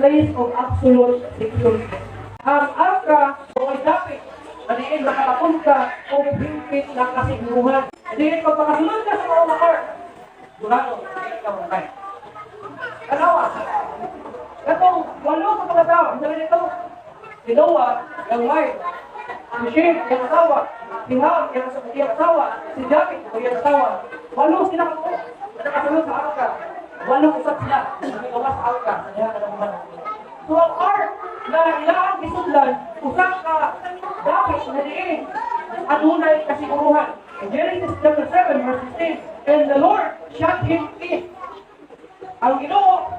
place of absolute security. Ang arka mao'y dapit na diin makatapon ka o hingpit na kasiguruhan. Diin pagpakasunod ka sa mga ark, sigurado, hindi ka mamatay. Tanawa, katong walo ka mga tao, ang sabi nito, si Noah, iyang wife, si Shem, iyang asawa, si Ham, iyang asawa, si Japheth, iyang asawa. Walo sila kabuo na nakasunod sa arka. Walo usab sila na migawas sa arka sa diha ka naman. So ang ark na ilang gisudlan, usa ka dapit na diin adunay kasiguruhan. In Genesis chapter 7 verse 16, "And the Lord shut him in." Ang Ginoo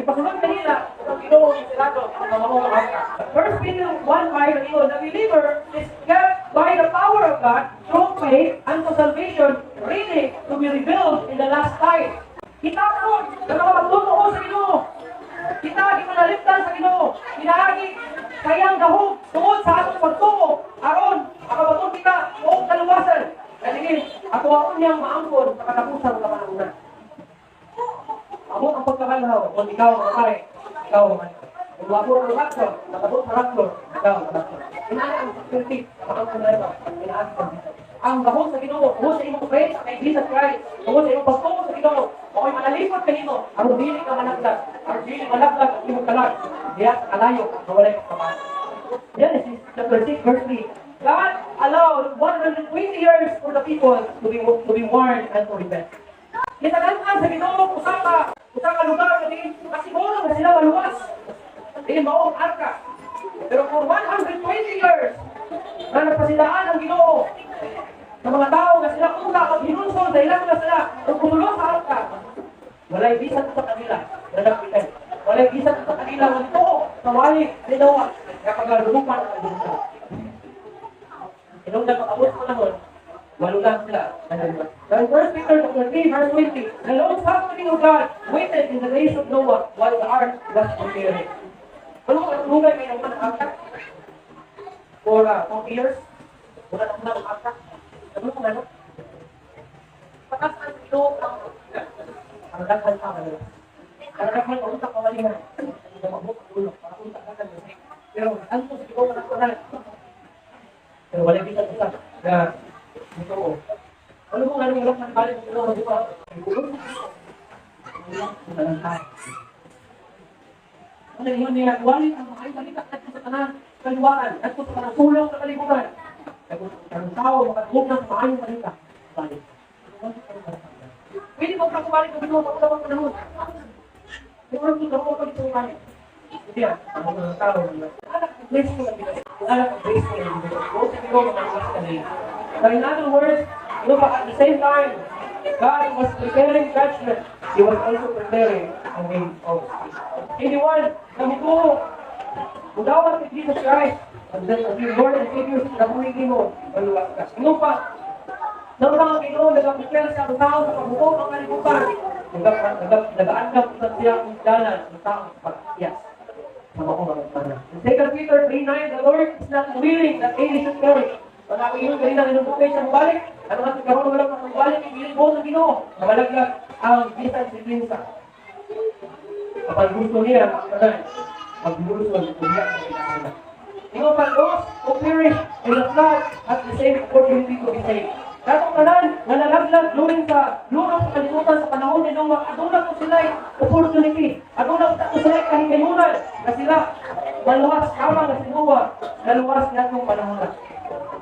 ipasunod kanila, ang Ginoo isirado ang mga arka. First Peter 1:5 ingon, "The believer is kept by the power of God through faith unto salvation, ready to be revealed in the last time." Kita karon na mga magtotoo sa Ginoo. Kita gipanalipdan sa Ginoo. Pinaagi sa iyang gahom tungod sa atong pagtuo aron makabaton kita og kaluwasan. Kaya ato ako niyang maangkon sa katapusan ng panahon. Amo ang pagkakalhaw kung ikaw mamatay, ikaw mamatay. Kung wabo ang rapture, nakabot sa rapture, ikaw rapture. Inaana ang security, maangkon na ito, inaasa sa dito. Ang gahom sa Ginoo, tungod sa imong faith kay Jesus Christ, tungod sa imong pagtuo sa Ginoo, mao'y manalipod kanimo, aron dili ka malaglag, aron dili malaglag ang imong kalag, diya sa kalayo, nga walay pagkamatay. Genesis chapter 6 verse 3. God allowed 120 years for the people to be warned and to repent. Gitagan sa Ginoo usa ka lugar nga diin kasiguro nga sila maluwas. Diin mao ang arka. Pero for 120 years na nagpasidaan ang Ginoo sa mga tao nga sila unta maghinulsol sa ilang mga sala ug kumulong sa arka. Walay bisan sa kanila na nagpitay. Walay bisan sa kanila nga nituo sa wali ni Noah nga pagalupan ang kalibutan. Inong nagpakabot sa panahon, walo lang sila nanaluwas. Now in 1 Peter chapter 3 verse 20, "The long suffering of God waited in the days of Noah while the ark was preparing." Ano ang lugay kay naman ang arka? For 40 years, wala na ang arka. Ano kung ano? Patas ang ilo ang daghan pa kanila. Ang daghan pa unta kawalingan. Ang mabot ang ulo, para unta daghan mo. Pero anto sa Ginoo na tanan. Pero wala bisan usa na nito. Ano mo nga nung wala man balik ng Ginoo, di ba? Wala tao. Ano yun niya, wali ang maayong balita kadto sa tanan kaliwaan, kadto sa tanang sulong sa kalibutan. Kaya kung ang tao makadungog ng maayong balita, balik. Pwede mo pa kumalik ng Ginoo sa unang panahon. Pero ang Ginoo pa dito balik. Hindi yan, ang mga tao, anak ng grace ko lang dito. Anak ng grace ko lang dito. Go sa Ginoo, makaluwas ka na. So in other words, at the same time, God was preparing judgment. He was also preparing a way of escape. Anyone na mutuo, mudawat kay Jesus Christ, as your Lord and Savior sa kinabuhi mo, maluwas ka. Ano pa? Nang ang Ginoo nag-prepare sa ang tao sa pagbuo ng kalibutan, nag-aandam sa siya ang dalan ng tao sa pag-iyas sa maong mga tanan. In 2 Peter 3:9, "The Lord is not willing that any should perish." Pag ako yun, kanina inubukay siya mabalik. Ano nga karon wala pa mabalik, ibili mo sa Ginoo. Namalaglag ang bisan si Prinsa. Kapag gusto niya, ang tanan, magbulusol, umiyak sa pinakuna. Ingon pa, "Those who perish in the flood have the same opportunity to be saved." Katong tanan nga nalaglag during sa lunok sa kalibutan sa panahon ni Noah, aduna ko sila opportunity. Aduna ko sila kahigayunan na sila maluwas tama nga si Noah naluwas ngadtong panahon na.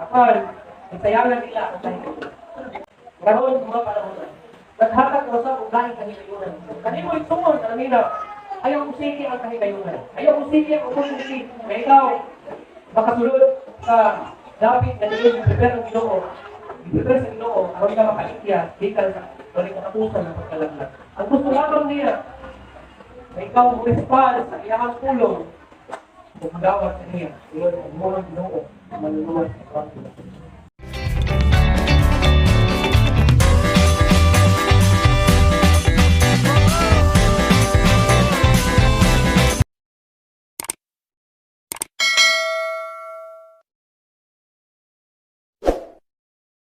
Apan, gisayangan nila ang kahigayunan. Karon sa mga panahon na, naghatag ko sa og laing kahigayunan. Kanimo igsuon na nila, ayaw usiki ang kahigayunan. Ayaw usiki ang opportunity na ikaw makasulod sa dapit na diin prepare ang Ginoo. I-prepare sa Ginoo aron ka makalikya gikan sa wala katapusan ng pagkalaglag. Ang gusto lamang niya na ikaw mo respond sa iyang pulong ug magawat sa niya. Ingon ang mo ang Ginoo maluluwas sa kanya.